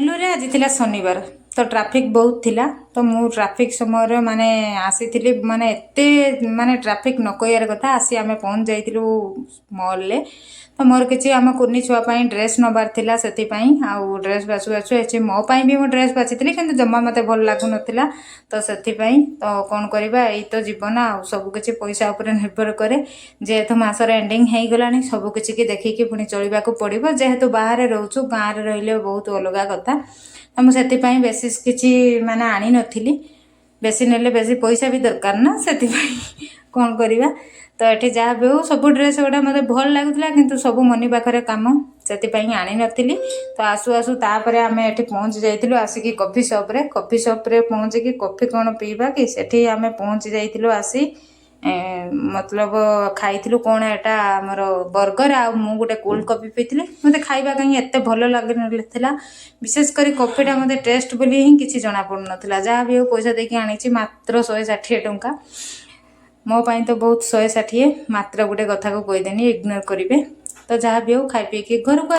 ବେଙ୍ଗଲୋରରେ ଆଜି ଥିଲା ଶନିବାର, ତ ଟ୍ରାଫିକ୍ ବହୁତ ଥିଲା। ତ ମୁଁ ଟ୍ରାଫିକ୍ ସମୟରେ ମାନେ ଆସିଥିଲି, ମାନେ ଏତେ ମାନେ ଟ୍ରାଫିକ୍ ନ କହିବାର କଥା। ଆସି ଆମେ ପହଞ୍ଚି ଯାଇଥିଲୁ ମଲ୍ରେ। ତ ମୋର କିଛି ଆମ କୁନି ଛୁଆ ପାଇଁ ଡ୍ରେସ୍ ନେବାର ଥିଲା, ସେଥିପାଇଁ। ଆଉ ଡ୍ରେସ୍ ବାଛୁ ବାଛୁ ଅଛି, ମୋ ପାଇଁ ବି ମୁଁ ଡ୍ରେସ୍ ବାଛିଥିଲି, କିନ୍ତୁ ଜମା ମୋତେ ଭଲ ଲାଗୁନଥିଲା। ତ ସେଥିପାଇଁ ତ କ'ଣ କରିବା, ଏଇ ତ ଜୀବନ। ଆଉ ସବୁକିଛି ପଇସା ଉପରେ ନିର୍ଭର କରେ। ଯେହେତୁ ମାସର ଏଣ୍ଡିଙ୍ଗ ହେଇଗଲାଣି, ସବୁ କିଛିକି ଦେଖିକି ପୁଣି ଚଳିବାକୁ ପଡ଼ିବ। ଯେହେତୁ ବାହାରେ ରହୁଛୁ, ଗାଁରେ ରହିଲେ ବହୁତ ଅଲଗା କଥା। ତ ମୁଁ ସେଥିପାଇଁ ବେଶୀ କିଛି ମାନେ ଆଣିନଥିଲି। ବେଶୀ ନେଲେ ବେଶୀ ପଇସା ବି ଦରକାର ନା, ସେଥିପାଇଁ କ'ଣ କରିବା। ତ ଏଠି ଯାହା ବି ହଉ, ସବୁ ଡ୍ରେସ୍ ଗୁଡ଼ା ମୋତେ ଭଲ ଲାଗୁଥିଲା, କିନ୍ତୁ ସବୁ ମନି ପାଖରେ କାମ, ସେଥିପାଇଁ ଆଣିନଥିଲି। ତ ଆସୁ ଆସୁ ତାପରେ ଆମେ ଏଠି ପହଞ୍ଚି ଯାଇଥିଲୁ ଆସିକି କଫି ସପ୍ରେ। କଫି ସପ୍ରେ ପହଞ୍ଚିକି କଫି କ'ଣ ପିଇବା କି, ସେଠି ଆମେ ପହଞ୍ଚି ଯାଇଥିଲୁ ଆସି ମତଲବ ଖାଇଥିଲୁ କ'ଣ ଏଟା ଆମର ବର୍ଗର, ଆଉ ମୁଁ ଗୋଟେ କୋଲ୍ଡ କଫି ପିଇଥିଲି। ମୋତେ ଖାଇବା କାହିଁ ଏତେ ଭଲ ଲାଗୁନଥିଲା। ବିଶେଷ କରି କଫିଟା ମୋତେ ଟେଷ୍ଟ ବୋଲି ହିଁ କିଛି ଜଣାପଡ଼ୁନଥିଲା। ଯାହା ବି ହଉ, ପଇସା ଦେଇକି ଆଣିଛି ମାତ୍ର 160 ଟଙ୍କା। ମୋ ପାଇଁ ତ ବହୁତ 160। ମାତ୍ର ଗୋଟେ କଥାକୁ କହିଦେନି, ଇଗ୍ନୋର କରିବେ। ତ ଯାହା ବି ହଉ, ଖାଇ ପିଇକି ଘରକୁ